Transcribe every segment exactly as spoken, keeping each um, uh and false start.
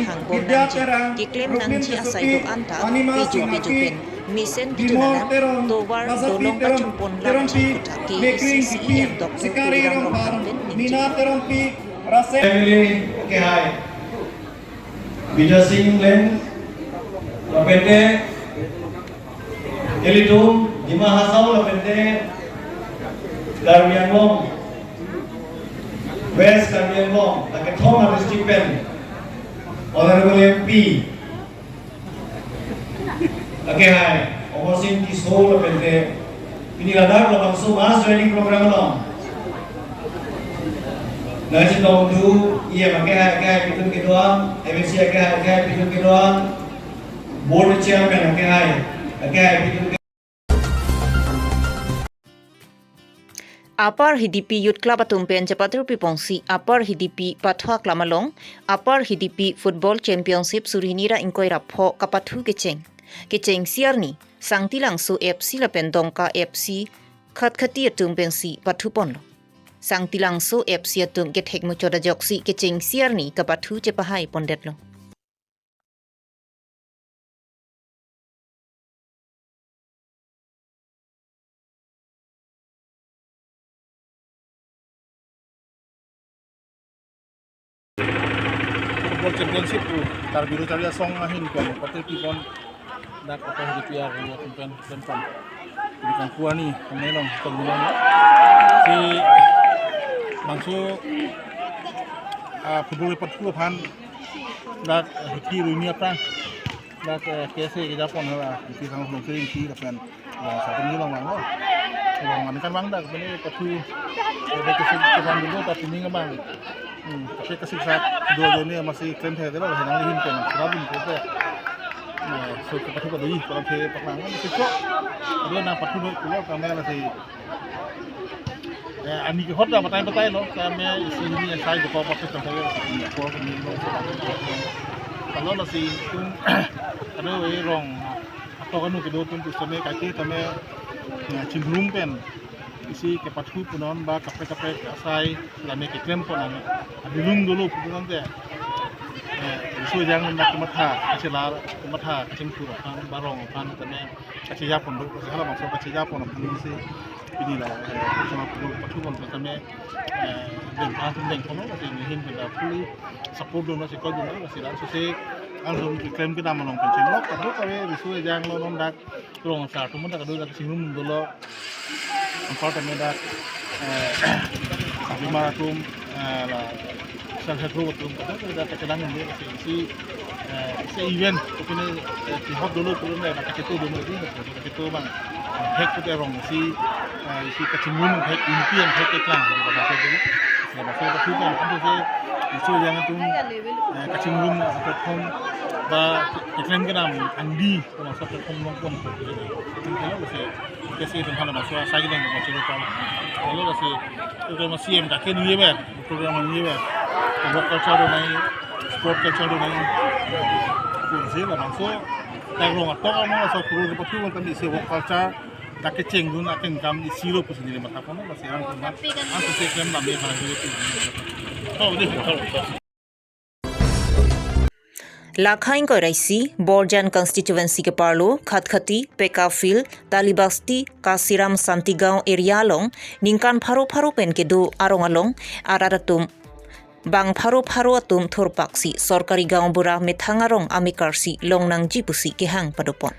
hangbom nangji, keklem nangji asai do-an ta pejok pejok pen mesen kejun alam tovar dolong kachunpon lang aphuthak ke A C C E M Doctor Tuliram Ronghang pen ningje. Family, okay, hi. Bijay Sing Engleng, lapente ilitum Dima Hasao lapente Karbi Anglong, West Karbi Anglong, lake kethom a-district pen Honorable M P, lake hai, Amarsing Tisso lapente, pini ladak labangso mass joining program along Nangchetongdun, E M akehai, akehai apitum kedo-an, M A C akehai, akehai apitum kedo-an, board chairman akehai, akehai apitum kedo-an. Upper Hidipi Youth Club atum pen chepatrupi pongsi Upper Hidipi Pathu Aklam along Upper Hidipi Football Championship suri hini ra ingkoi ra pho kapathu kecheng, kechengsi arni Sangti Langso F C lapen Dongka F C Khatkhati atum pensi pathuponlo. Sangti Langso F C atum kethek muchot ajoksi kechengsi arni kapathu chepahai pondetlo. Football Championship pu Karbi Rotary Asong ahin pen patepon dak Upper Hidipi arlo pen pen pen. Di kangkuani kami long kami long. Si bangso, ah, football pathu aphan dak hiti rumi apa dak, eh, kese kejapon hala hiti sang long sering si lapen ya satu ni long bang lo. Long mane kan bang dak beli pathu, eh, dak kese kejapon dulu tapi ni bang. Hmm, tapi kesik saat dua dua ni masih klaim saya dulu, saya nang lihin pen, serabin kote. Nah, so kepathu pada ih, kalau saya pernah ngan sik so. Dua na pathu dulu keluar kamera si. Eh, ani kehot dah batai-batai lo, kami isi ini yang saya joko pakai sampai ini, aku kami lo. Kalau nasi tum, ada wai rong, atau kanu kedo tum tu sampai kaki kami, ya, cingrum pen. Isi kepathu punon ba kaprek-kaprek asai lame keklem punon. Abilung dulu punon te. Eh, isu yang nak kematha, kachelar, kematha, kachingthur aphan, ba rong aphan, tame, kacheja pon dulu, kachehala bangso kacheja pon aphan si pini la, eh, sama punon pathu pon tame, eh, deng phan deng pon, kasi nihin benda fully support dulu, si koi dulu, kasi langsung si, langsung keklem kedam along kencing lo, kaduk kami isu yang lo non dak, rong asar atum ta kadokave kachingrum dolo. Anpar tame dak, eh, Sabima atum, eh, la self help group atum kadokave dak kachelang inde si, si, eh, si event ko pine, eh, kehot dolo pulo ne dak kacheto dolo di, kacheto bang. Hek ko te rong si, eh, si kachingrum hek impian hek keklang. Dak kacheto dolo. Dak kacheto dolo kan si isu yang atum, eh, kachingrum platform ba keklem kedam angdi. Kono sa platform long pon ko. Tingkalo kasi, kasi tum hana masuk asai lang masuk lokal. Kalau kasi program C M kake niye ba, program niye ba. Work culture do nai, sport culture do nai. Ko si la bangso, tak rong atok amo so program pathu kan isi work culture, tak kecheng dun akan kam isi lo pusi nile mata kono kasi ang ko ma, ang ko se klem ba me ba nile. To di. Lakha ingkoi ra isi, Borjan constituency keparlo, Khatkhati, Pekafil, Talibasti, Kasiram Santigaon area along, ningkan pharo pharo pen kedo arong along, arat atum, bang pharo pharo atum thurpaksi, sorkari gaonbura methang arong amekarsi longnangji pusi kehang padopon.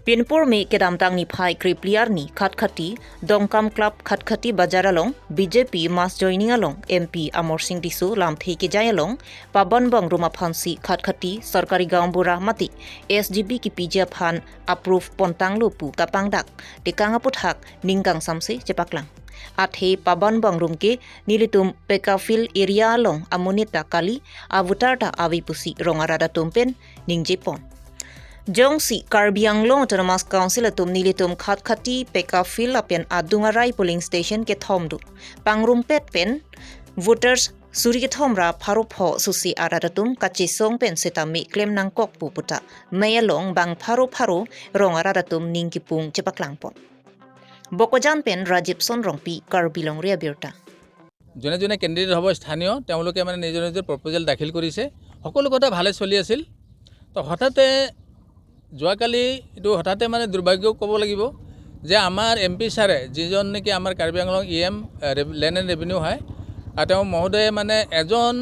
Pinpur me kedamtang niphai krepli arni Khatkhati, Dongkam Club Khatkhati Bazar along, B J P mass joining along M P Amarsing Tisso lamthe kejai along, Paban Bangrum aphansi Khatkhati sorkari gaonbura mate S G B kepiji aphan approve pontanglo pu kapangdak, tekang aputhak ning kangsamse chepaklang. Athe Paban Bangrum ke nelitum Pekafil area along amonit ta kali, avoter ta ave pusi rong arat atum pen ningjepon. Jongsi Karbi Anglong Autonomous Council atum nelitum Khatkhati, Pekafil lapen Adungarai polling station kethom do pangrumpet pen voters suri kethom ra pharo pho susi arat atum kachesong pen setame klem nangkok pu puta mei along bang pharo pharo rong arat atum ning kipung chepaklangpon. Bokajan pen Rajib Son Rongpi, Karbi Longri Abirta. যোনে যোনে কেণ্ডিডেট হ'ব স্থানীয়, তেওঁলোকে মানে নিজৰ নিজৰ প্ৰপ'জেল দাখিল কৰিছে। সকলো কথা ভালে চলি আছিল। তো হঠাতে যোৱাকালি এইটো হঠাতে মানে দুৰ্ভাগ্য ক'ব লাগিব যে আমাৰ এম পি ছাৰে, যিজন নেকি আমাৰ Karbi Anglong E M, land and revenue হয়, আৰু তেওঁ মহোদয়ে মানে এজন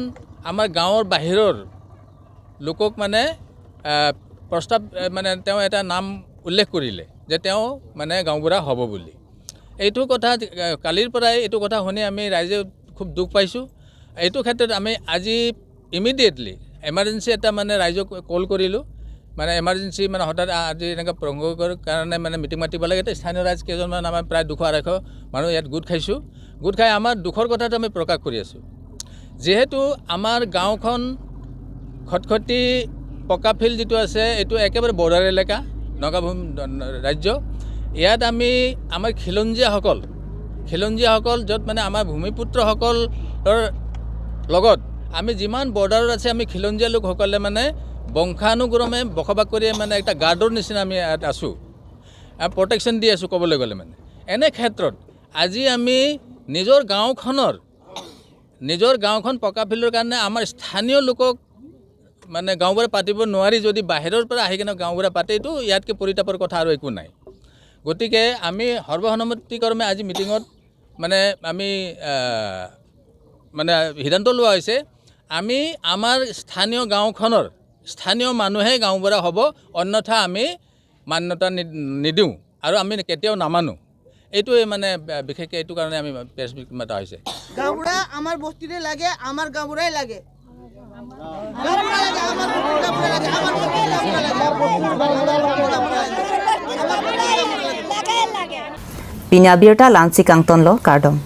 আমাৰ গাঁৱৰ বাহিৰৰ লোকক মানে, আহ, প্ৰস্তাৱ, আহ, মানে তেওঁ এটা নাম উল্লেখ কৰিলে যে তেওঁ মানে গাঁওবুঢ়া হ'ব বুলি। এইটো কথা, আহ, কালিৰ পৰাই এইটো কথা শুনি আমি ৰাইজে খুব দুখ পাইছোঁ। এইটো ক্ষেত্ৰত আমি আজি ইমিডিয়েটলি এমাৰ্জেঞ্চি এটা মানে ৰাইজক কল কৰিলোঁ, মানে এমাৰ্জেঞ্চি মানে হঠাৎ আ-, আজি এনেকৈ প্ৰসংগৰ কাৰণে মানে মিটিং মাতিব লাগে। এতিয়া স্থানীয় ৰাইজ কেইজনমান, আমাৰ প্ৰায় দুশ আঢ়ৈশ মানুহ ইয়াত গোট খাইছোঁ। গোট খাই আমাৰ দুখৰ কথাটো আমি প্ৰকাশ কৰি আছোঁ। যিহেতু আমাৰ গাঁওখন খটখটি পকা ফিল্ড যিটো আছে, এইটো একেবাৰে বৰ্ডাৰ এলেকা, নগাভূমি ৰাজ্য। ইয়াত আমি আমাৰ খিলঞ্জীয়াসকল, খিলঞ্জীয়াসকল য'ত মানে আমাৰ ভূমিপুত্ৰসকলৰ লগত আমি যিমান বৰ্ডাৰত আছে, আমি খিলঞ্জীয়া লোকসকলে মানে বংশানুক্ৰমে বসবাস কৰি মানে এটা গাৰ্ডৰ নিচিনা আমি ইয়াত আছোঁ, প্ৰটেকশ্যন দি আছোঁ ক'বলৈ গ'লে। মানে এনে ক্ষেত্ৰত আজি আমি নিজৰ গাঁওখনৰ, নিজৰ গাঁওখন পকা ফিল্ডৰ কাৰণে আমাৰ স্থানীয় লোকক মানে গাঁওবুঢ়া পাতিব নোৱাৰি যদি বাহিৰৰ পৰা আহি কিনে গাঁওবুঢ়া পাতে, এইটো ইয়াতকৈ পৰিতাপৰ কথা আৰু একো নাই। গতিকে আমি সৰ্বসন্মতিক্ৰমে আজি মিটিঙত মানে আমি আহ, মানে সিদ্ধান্ত লোৱা হৈছে, আমি আমাৰ স্থানীয় গাঁওখনৰ স্থানীয় মানুহে গাঁওবুঢ়া হ'ব, অন্যথা আমি মান্যতা নি- নিদিওঁ আৰু আমি কেতিয়াও নামানো। এইটোৱে মানে আহ, বিশেষকৈ এইটো কাৰণে আমি প্ৰেছ মিট মতা হৈছে। গাঁওবুঢ়া আমাৰ বস্তিৰে লাগে, আমাৰ গাঁওবুঢ়াই লাগে। গাঁওবুঢ়া লাগে, আমাৰ বস্তিৰ গাঁওবুঢ়া লাগে, আমাৰ বস্তিৰ গাঁওবুঢ়া লাগে। Pini abirta la-ansi kangtonlo, kardom.